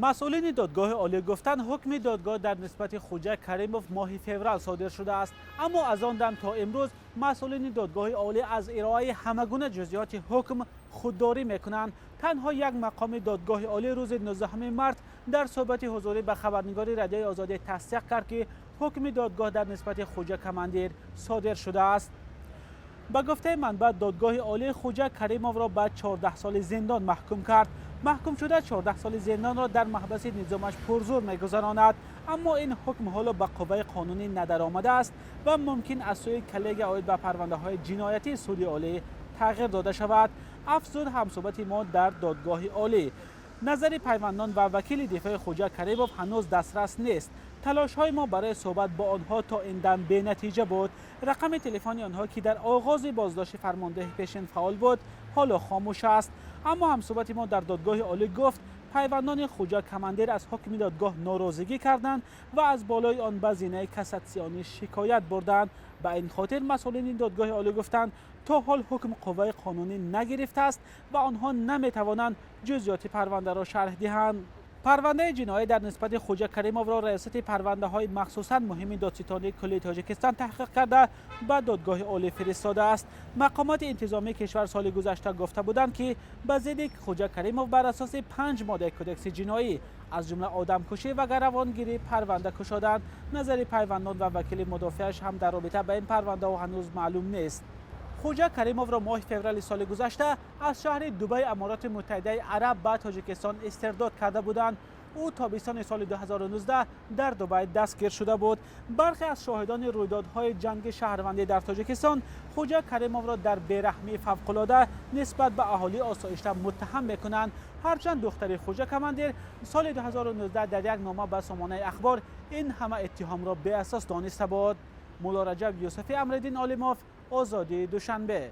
Масъулини додгоҳи олӣ гуфтанд, ҳукми додгоҳ дар нисбати Хуҷа Каримов моҳи феврал содир шудааст, аммо аз он дам то имрӯз масъулини додгоҳи олӣ аз ироаи ҳама гуна ҷузъиёти ҳукм худдорӣ мекунанд. Танҳо як мақоми додгоҳи олӣ рӯзи 19 март дар суҳбати ҳузурӣ ба хабарнигори Радиои Озодӣ тасдиқ кард, ки ҳукми додгоҳ дар нисбати Хуҷа Командир содир шудааст. Ба гуфтаи манбаъ, додгоҳи олӣ Хуҷа Каримовро ба 14 соли зиндон маҳкум кард. Маҳкумшуда 14 соли зиндонро дар маҳбаси низомаш пурзур мегузаронад, аммо ин ҳукм ҳоло ба қувваи қонунӣ надаромадааст ва мумкин аз сӯи коллегия оид ба парвандаҳои ҷиноятии суди олӣ тағйир дода шавад, афзуд ҳамсӯҳбати мо дар додгоҳи олӣ. Назари пайвандон ва вакили дифои Хуҷа Каримов ҳанӯз дастрас нест. Талошҳои мо барои суҳбат бо онҳо то ин дам бенатиҷа буд. Рақами телефони онҳо, ки дар оғози боздошти фармондеҳи пешин фаъол буд, ҳоло хомӯш аст. Аммо ҳамсӯҳбати мо дар додгоҳи олӣ гуфт, пайвандони Хуҷа Командир аз ҳукми додгоҳ норозигӣ карданд ва аз болои он ба зинаи кассатсионӣ шикоят бурданд. Ба ин хотир масъулини додгоҳи олӣ гуфтанд, то ҳол ҳукм қувваи қонунӣ нагирифтааст ва онҳо наметавонанд ҷузъиёти парвандаро шарҳ диҳанд. Парвандаи ҷиноӣ дар нисбати Хуҷа Каримовро Раёсати парвандаҳои махсусан муҳими Додситонии куллии Тоҷикистон таҳқиқ карда, ба додгоҳи олӣ фиристодааст. Мақомоти интизомии кишвар соли гузашта гуфта буданд, ки ба зидди Хуҷа Каримов бар асоси панҷ моддаи кодекси ҷиноӣ, аз ҷумла одамкушӣ ва гаравонгирӣ, парванда кушоданд. Назари пайвандон ва вакили мудофиааш ҳам дар робита ба ин парвандаҳо ҳанӯз маълум нест. Хуҷа Каримовро моҳи феврали соли гузашта аз шаҳри Дубайи Амороти Муттаҳидаи Араб ба Тоҷикистон истирдод карда буданд. Ӯ тобистони соли 2019 дар Дубай дастгир шуда буд. Бархе аз шоҳидони рӯйдодҳои ҷанги шаҳрвандӣ дар Тоҷикистон Хуҷа Каримовро дар бераҳмии фавқулода нисбат ба аҳолии осоишта муттаҳам мекунанд. Ҳарчанд духтари Хуҷа Командир соли 2019 дар як нома ба сомонаи Ахбор ин ҳама иттиҳомро беасос дониста буд. Мулло Раҷаб Юсуфӣ, Амриддин Олимов, Озодӣ, Душанбе.